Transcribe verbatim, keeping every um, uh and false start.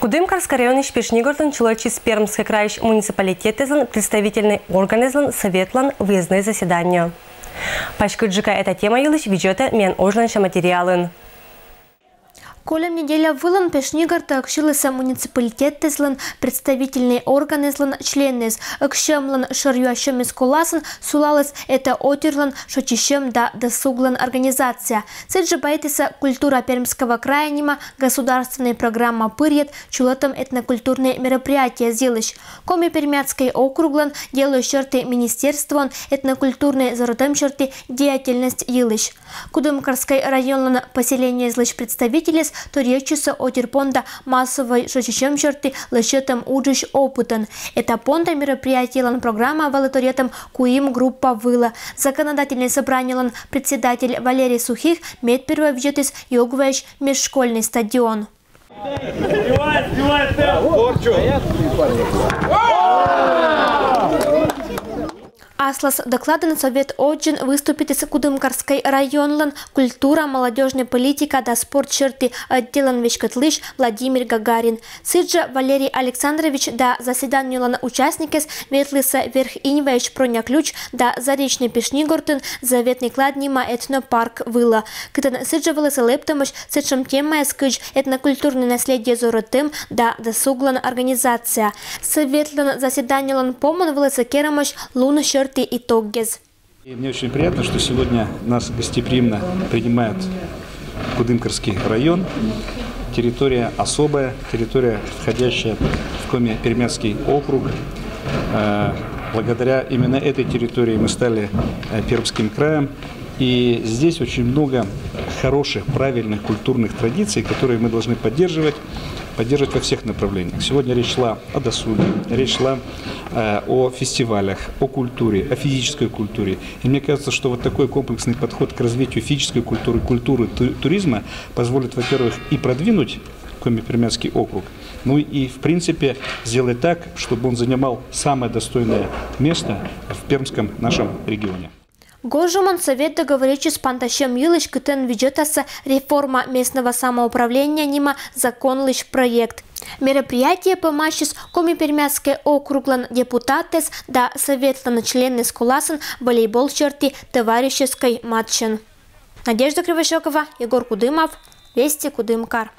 Кудымкарский районысь Пешнигортын чолӧмаӧсь Пермский крайысь муниципалитетэзлӧн представительнӧй органэзлӧн советлӧн выезднӧй заседание. Паськыдджыка эта тема йылысь видзӧдӧй миян ошланча материалын. Кольӧм неделя вылын Пешнигортӧ ӧксьылісӧ муниципалитетэзлӧн представительнӧй органэзлӧн членъяс. Ӧксьӧмлӧн шӧр юасьӧмыс коласын сулаліс «Эта отирлӧн шочысьӧм да досуглӧн организация». Сідзжӧ байтісӧ «Культура Пермского края» нима государственнӧй программа пырйӧд чулӧтӧм этнокультурнӧй мероприятие йылысь. Коми-Пермяцкӧй округлӧн дело сьӧрті министерствоын этнокультурнӧй зорӧтӧм сьӧрті деятельность йылысь. Кудымкарскӧй районлӧн поселениезлысь представительяс торйӧдчисӧ отир понда массовӧй шочысьӧм сьӧрті лӧсьӧдӧм уджысь опытӧн. Эта понда мероприятиелӧн программа вӧлі торйӧдӧм куим группа вылӧ. Законодательнӧй собраниелӧн председатель Валерий Сухих медперво видзӧдіс Ёгваысь межшкольнӧй стадион. Аслас докладӧн совет озьын выступитіс Кудымкарскӧй районлӧн культура, молодёжнӧй политика да спорт сьӧрті отделӧн веськӧдлысь Владимир Гагарин. Сідзжӧ Валерий Александрович да заседаниелӧн участникъяс ветлісӧ Верх-Иньваысь «Проня ключ» да Заречнӧй Пешнигортын «Заветный клад» нима этнопарк вылӧ, кытӧн сідзжӧ вӧлісӧ лэптӧмысь сэтшӧм темаяс, кыдз этнокультурнӧй наследие зорӧтӧм да досуглӧн организация. Советлӧн заседаниелӧн помын вӧлісӧ керӧмысь лун сьӧрті итогъяс. И мне очень приятно, что сегодня нас гостеприимно принимает Кудымкарский район. Территория особая, территория, входящая в Коми-Пермяцкий округ. Э, Благодаря именно этой территории мы стали э, Пермским краем. И здесь очень много хороших, правильных культурных традиций, которые мы должны поддерживать, поддерживать во всех направлениях. Сегодня речь шла о досуге, речь шла э, о фестивалях, о культуре, о физической культуре. И мне кажется, что вот такой комплексный подход к развитию физической культуры, культуры ту- туризма позволит, во-первых, и продвинуть Коми-Пермяцкий округ, ну и, в принципе, сделать так, чтобы он занимал самое достойное место в Пермском нашем регионе. Гожӧмын совет договоритчис пантасьӧм йылысь, кытӧн видзӧдасӧ «Реформа местного самоуправления» нима законлысь проект. Мероприятие помасис Коми-Пермяцкӧй округлӧн депутатэс да советлӧн членнэс коласын волейбол сьӧрті товарищескӧй матчын. Надежда Кривощёкова, Егор Кудымов, «Вести Кудымкар».